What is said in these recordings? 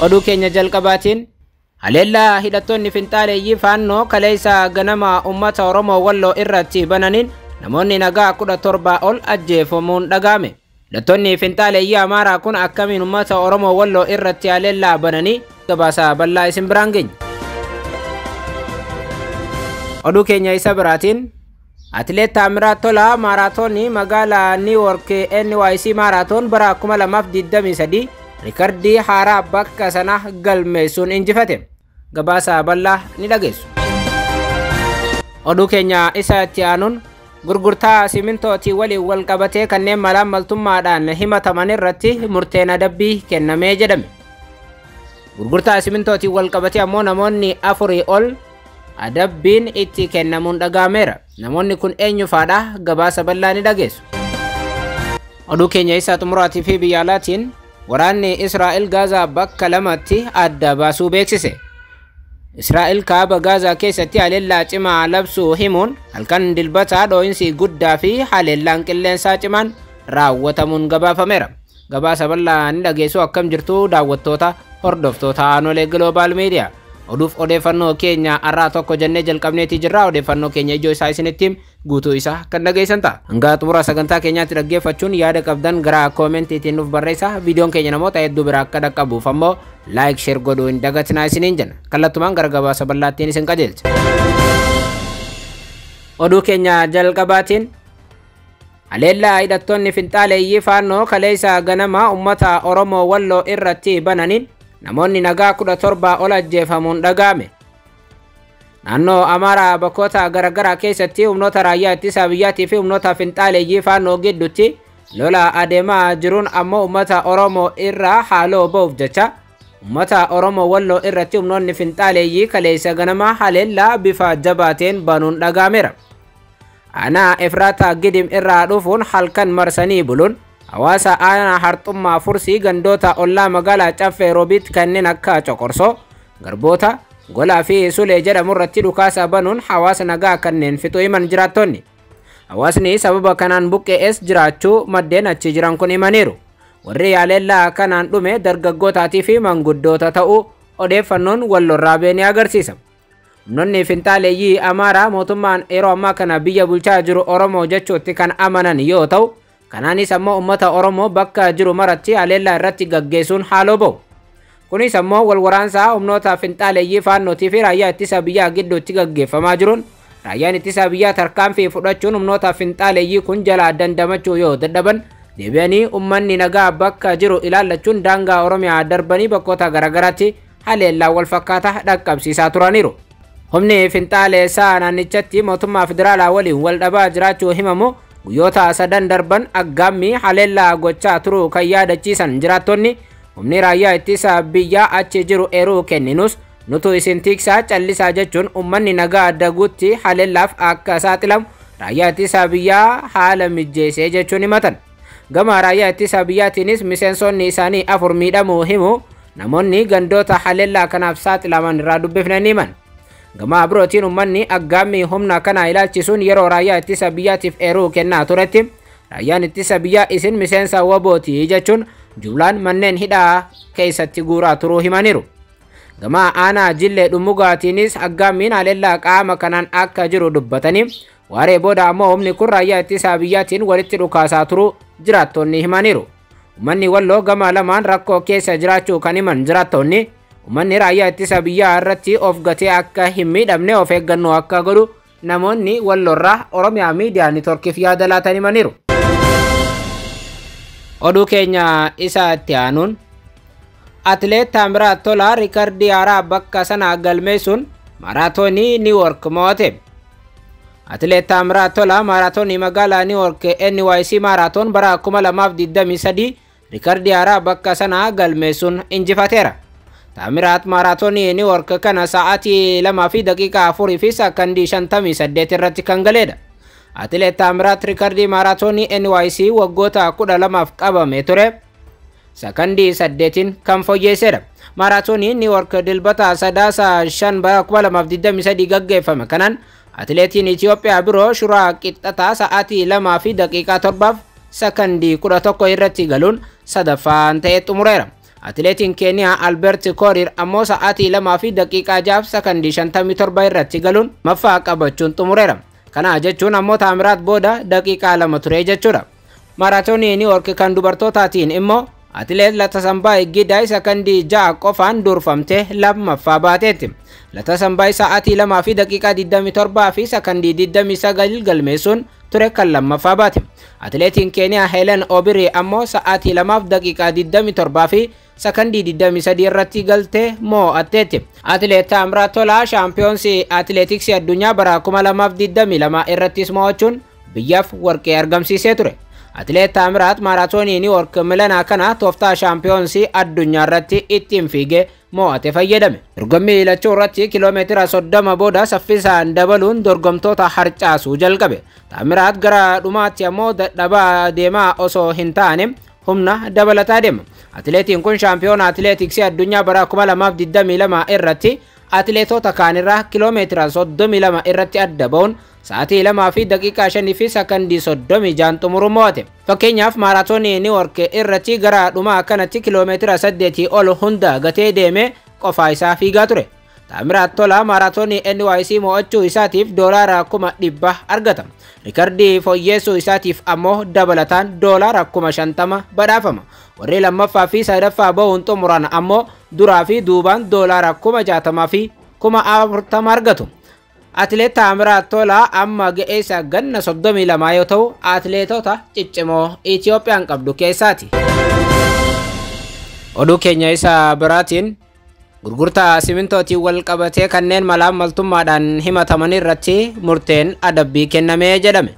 Oduu keenya jalqabaatiin haleellaa hidhattoonni finxaaleeyyii Faannoo kaleessa ganama uummata Oromoo Walloo irratti bananiin namoonni nagaa 17 ol ajjeefamuun dhaga'ame. Hidhattoonni finxaaleeyyii Amaaraa kun akkamiin uummata Oromoo Walloo irratti haleellaa bananii gabaasa bal'aa isin biraan geenya. Oduu keenya isa biraatiin Atileet Taamiraat Tolaa maaraatoonii magaalaa Niw Yoork NYC maaraatoon bara 2023 rikardii haaraa bakka sana galmeessuun injifate. Gabaasa bal'aa ni dhageessu. Oduu keenya isa itti aanuun gurgurtaa simintootii waliin wal qabatee kanneen malaammaltummaadhaan himataman irratti murteen adabbii kennamee jedhame. Gurgurtaa simintootii wal qabatee ammoo namoonni 4 ol adabbiin itti kennamuun dhaga'ameera. Namoonni kun eenyu faadha? Gabaasa bal'aa ni dhageessu. Oduu keenya isa xumuraatii fi biyya alaatiin waraanni Israa'el Gaazaa bakka lamatti adda baasuu beeksise. Israa'el kaaba Gaazaa keessatti haleellaa cimaa labsuu himuun halkan dilbataa dhoo'insi guddaa fi haleellaan qilleensaa cimaan raawwatamuun gabaafameera. Gabaasa bal'aa ni dhageessu. Akkam jirtu daawwattoota hordoftoota Aanolee Global Media. Oduuf odeeffannoo keenya har'aa tokko jennee jalqabneetii jirra. Odeeffannoo keenya ijoo isaa isinitti guutuu isaa kan dhageessan ta'a. Hanga xumura sagantaa keenyaatti dhaggeeffachuun yaada qabdan gara koomentiitiin nuuf barreessa. Viidiyoon keenya namoota hedduu bira akka dhaqqabuuf ammoo like share godhuu hin dagatinaa isiniin jenna. Kallattumaan gara gabaasa bal'aattiin isin qajeelcha. Oduu keenya jalqabaatiin haleellaa hidhattoonni finxaaleeyyii Faannoo kaleessa ganama uummata Oromoo Walloo irratti bananiin namoonni nagaa 17 ol ajjeefamuun dhaga'ame. Naannoo Amaaraa bakkoota garaagaraa keessatti humnoota raayyaa ittisa biyyaatii fi humnoota finxaaleeyyii Faannoo gidduutti lola adeemaa jiruun ammoo uummata Oromoo irraa haaloo ba'uuf jecha uummata Oromoo Walloo irratti humnoonni finxaaleeyyii kaleessa ganama haleellaa bifa jabaateen banuun dhaga'ameera. Aanaa Efraataa Gidim irraa dhufuun halkan marsanii buluun hawaasa aanaa Harxummaa Fursii gandoota ollaa magaalaa Caffee Roobiit kanneen akka Coqorsoo, Garboota, Golaa fi Sulee jedhamu irratti dhukaasa banuun hawaasa nagaa kanneen fixuu himan jiraattonni. Hawaasni sababa kanaan buqqe'es jiraachuu maddeen achi jiran kun himaniiru. Warri haleellaa kanaan dhume dargaggootaatii fi manguddoota ta'uu odeeffannoon Wallorraa ba'e ni agarsiisa. Humnoonni finxaaleeyyii Amaaraa mootummaan yeroo ammaa kana biyya bulchaa jiru Oromoo jechuutti kan amanan yoo ta'u, kanaanis ammoo uummata Oromoo bakka jiru maratti haleellaa irratti gaggeessuun haaloo ba'u. Kunis ammoo wal waraansaa humnoota finxaaleeyyii Faannootii fi raayyaa ittisa biyyaa gidduutti gaggeeffamaa jiruun raayyaan ittisa biyyaa tarkaanfii fudhachuun humnoota finxaaleeyyii kun jalaa dandamachuu yoo dadhaban deebi'anii uummanni nagaa bakka jiru ilaallachuun daangaa Oromiyaa darbanii bakkoota garaagaraatti haleellaa wal fakkaataa dhaqqabsiisaa turaniiru. Humni finxaaleessaa naannichatti mootummaa federaalaa waliin wal dhabaa jiraachuu himamu guyyoota sadan darban aggaammii haleellaa gochaa turuu kan yaadachiisan jiraattonni humni raayyaa ittisa biyyaa achi jiru eeruu kenninus nutu isin tiksaa callisaa jechuun uummanni nagaa daguutti haleellaaf akka saaxilamu raayyaa ittisa biyyaa haala mijeessee jechuun himatan. Gama raayyaa ittisa biyyaatiinis miseensonni isaanii 4 miidhamuu himu namoonni gandoota haleellaa kanaaf saaxilaman irraa dubbifne ni himan. Gama birootiin uummanni aggaammii humna kana ilaalchisuun yeroo raayyaa ittisa biyyaatiif eeruu kennaa turetti raayyaan ittisa biyyaa isin miseensa wabootii jechuun jumlaan manneen hidhaa keessatti guuraa turuu himaniiru. Gama aanaa Jillee Dhummugaatiinis aggaammiin haleellaa qaama kanaan akka jiru dubbatanii waaree booda ammoo humni kun raayyaa ittisa biyyaatiin walitti dhukaasaa turuu jiraattonni himaniiru. Uummanni Walloo gama lamaan rakkoo keessa jiraachuu kan himan jiraattonni uummanni raayyaa ittisa biyyaa irratti of gatee akka hin miidhamne of eeggannoo akka godhu namoonni Walloorraa Oromiyaa Miidiyaa Neetworkiif yaada laatan himaniiru. Oduu keenya isa itti aanuun Atileet Taamiraat Tolaa rikardii haaraa bakka sana galmeessuun maaraatoonii Niw Yoork mo'ate. Atileet Taamiraat Tolaa maaraatoonii magaalaa Niw Yoork NYC maaraatoon bara 2023 rikardii haaraa bakka sana galmeessuun injifateera. Taamiraat maaraatoonii Niw Yoork kana sa'aatii 2:04 fi sakandii 58 irratti kan galeedha. Atileet Taamiraat rikardii maaraatoonii NYC waggoota 12 qabame ture sakandii 8 kan fooyyeessedha. Maaraatoonii Niw Yoork dilbata Sadaasa 5 bara 2023 gaggeeffame kanaan atileetiin Itoophiyaa biroo Shuraa Qixxataa sa'aatii 2:07 sakandii 11 irratti galuun sadaffaan ta'ee xumureera. Atileetiin Keeniyaa Albert Korir ammoo sa'aatii 2 fi daqiiqaa 6 sakandii 57 irratti galuun maffaa qabachuun xumureera. Kana jechuun ammoo Taamiraat booda daqiiqaa 2 ture jechuudha. Maaraatoonii Niw Yoork kan dubartootaatiin immoo Atileet Latasambaay Gidaay sakandii 6 qofaan durfamtee lammaffaa baateetti. Latasambaay sa'aatii 2 fi daqiiqaa 27 fi sakandii 29 galmeessuun ture kan lammaffaa baate. Atileetiin Keeniyaa Helen Obiri ammoo sa'aatii 2 fi daqiiqaa 27 fi sakandii 23 irratti galtee moo'atteetti. Atileet Taamiraat Tolaa shaampiyoonsii atileetiksii addunyaa bara 2022 irrattis moo'achuun biyyaaf warqee argamsiisee ture. Atileet Taamiraat maaraatoonii Niw Yoork milanaa kana tooftaa shaampiyoonsii addunyaa irratti ittiin fiigee moo'ate fayyadame. Dorgommii lachuu irratti kiiloomeetira 30 booda saffisaan dabaluun dorgomtoota harcaasuu jalqabe. Taamiraat gara dhumaatti ammoo dadhabaa deemaa osoo hin taane humna dabalataa deema. Atileetiin kun shaampiyoona atileetiksii addunyaa bara 2022 irratti atileetota kaanirraa kiiloomeetira 32 irratti adda ba'uun sa'aatii 2 fi daqiiqaa 5 fi sakandii 36 xumuruun mo'ate. Fakkeenyaaf maaraatoonii Niw Yoork irratti gara dhumaa kanatti kiiloomeetira 8 ol hunda gatee deemee qofaa isaa fiigaa ture. Taamiraat Tolaa maaraatoonii NYC mo'achuu isaatiif $100,000 argata. Rikardii fooyyeessuu isaatiif ammoo dabalataan $50,000 badhaafama. Warri lammaffaa fi sadaffaa bahuun xumuran ammoo duraa fi duubaan $60,000 fi $40,000 argatu. Atileet Taamiraat Tolaa amma ga'eessa ganna 32 yoo ta'u, atileetota ciccimoo Itiyoophiyaan qabdu keessaati. Oduu keenya isa biraatiin gurgurtaa simintootiin wal qabatee kanneen malaammaltummaadhaan himataman irratti murteen adabbii kennamee jedhame.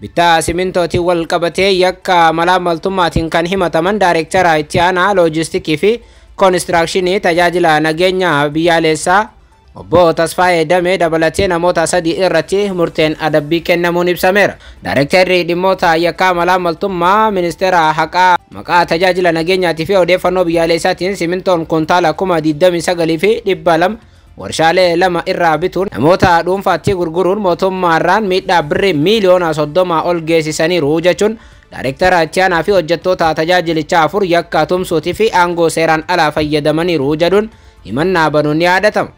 Bittaa simintootiin wal qabatee yakka malaammaltummaatiin kan himataman daayireektara itti aanaa loojistikii fi koonistirakshinii tajaajila nageenya biyyaalessaa obbo Tasfaayee Damee dabalatee namoota 3 irratti murteen adabbii kennamuun ibsameera. Daayireektarri dhimmoota yakkaa malaammaltummaa ministeera haqaa maqaa tajaajila nageenyaatii fi odeeffannoo biyyaalessaatiin simintoon kuntaala 29,200 warshaalee 2 irraa bituun namoota dhuunfaatti gurguruun mootummaarraan miidhaa birrii miiliyoona 30 ol geessisaniiru jechuun daayireektara itti aanaa fi hojjettoota tajaajilichaa 4 yakka tumsuutii fi aangoo seeraan alaa fayyadamaniiru jedhuun himannaa banuun ni yaadatama.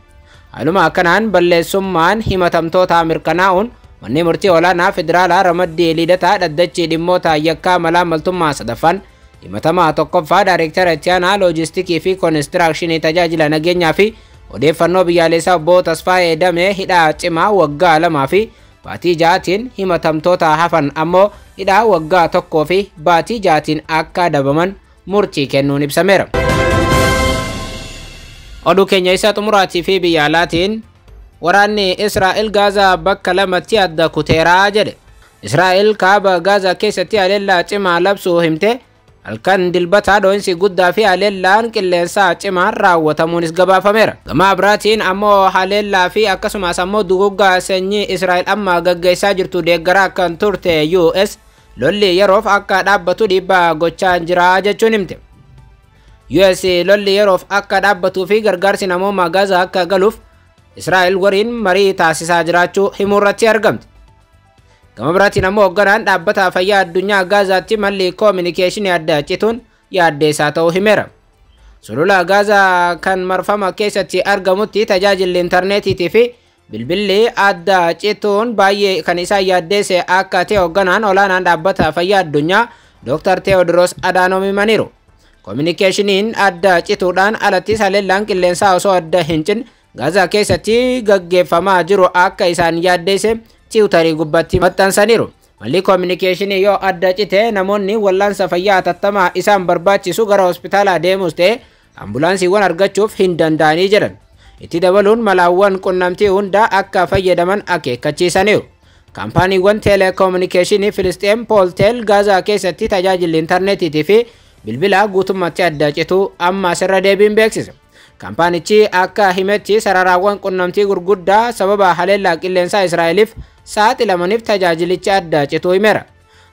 Haaluma akkanaan balleessummaan himatamtoota mirkanaa'uun manni murtii olaanaa federaalaa ramaddii liidataa dhaddachii dhimmoota yakkaa malaammaltummaa sadaffaan himatamaa tokkoffaa daayireektara itti aanaa loojistikii fi koonistirakshinii tajaajila nageenyaa fi odeeffannoo biyyaalessaa obbo Tasfaayee Damee hidhaa cimaa waggaa 2 fi baatii 6tiin himatamtoota hafan ammoo hidhaa waggaa 1 fi baatii 6tiin akka adabaman murtii kennuun ibsameera. Oduu keenya isa xumuraatii fi biyya alaatiin waraanni Israa'el Gaazaa bakka lamatti adda kuteeraa jedhe. Israa'el kaaba Gaazaa keessatti haleellaa cimaa labsuu himte. Halkan dilbataa dho'insi guddaa fi haleellaan qilleensaa cimaan raawwatamuunis gabaafameera. Gama biraatiin ammoo haleellaa fi akkasumas ammoo duguggaa sanyii Israa'el amma gaggeessaa jirtu deeggaraa kan turte US lolli yeroof akka dhaabbatu dhiibbaa gochaa jira jechuun himte. US lolli yeroof akka dhaabbatuu fi gargaarsi namoomaa Gaazaa akka galuuf Israa'el waliin marii taasisaa jiraachuu himuu irratti argamte. Gama biraatiin ammoo hoogganaan dhaabbata fayyaa addunyaa Gaazaatti malli koominikeeshinii adda cituun yaaddeessaa ta'uu himeera. Sulula Gaazaa kan marfama keessatti argamutti tajaajilli intarneetiitii fi bilbilli adda cituun baay'ee kan isaan yaaddeesse akka ta'e hoogganaan olaanaan dhaabbata fayyaa addunyaa Dr. Teewodiroos Adhaanoom himaniiru. Koominikeeshiniin adda cituudhaan alattis haleellaan qilleensaa osoo adda hin cinne Gaazaa keessatti gaggeeffamaa jiru akka isaan yaaddeesse tiwutarii gubbatti maxxansaniiru. Malli koominikeeshinii yoo adda cite namoonni wallaansa fayyaa hatattamaa isaan barbaachisu gara hospitaalaa deemus ta'e ambulaansiiwwan argachuuf hin danda'anii jedhan. Itti dabaluun malaawwan qunnamtii hunda akka fayyadaman akeekkachiisaniiru. Kaampaaniiwwan teeleekoominikeeshinii Filisxeem Poolteel Gaazaa keessatti tajaajilli intarneetiitii fi bilbila guutummaatti adda cituu amma asirra deebiin beeksise. Kaampaanichi akka himetti sararaawwan qunnamtii gurguddaa sababa haleellaa qilleensaa Israa'eliif saaxilamaniif tajaajilichi adda cituu himeera.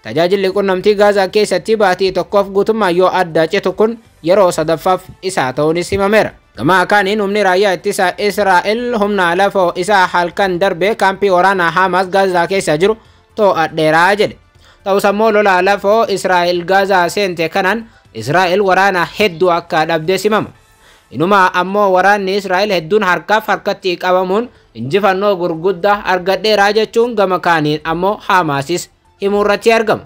Tajaajilli qunnamtii Gaazaa keessatti baatii tokkoof guutummaa yoo adda citu kun yeroo sadaffaaf isaa ta'uunis himameera. Gama akaaniin humni raayyaa ittisa Israa'el humna lafoo isaa halkan darbe kaampii waraanaa Haamaas Gaazaa keessa jiru to'adheeraa jedhe. Ta'us ammoo lola lafoo Israa'el Gaazaa seente kanaan Israa'el waraana hedduu akka dhabdee simama. Inuma ammoo waraanni Israa'el hedduun harkaaf harkatti qabamuun injifannoo gurguddaa argadheeraa jechuun gama kaaniin ammoo Hamaasis himuurratti argama.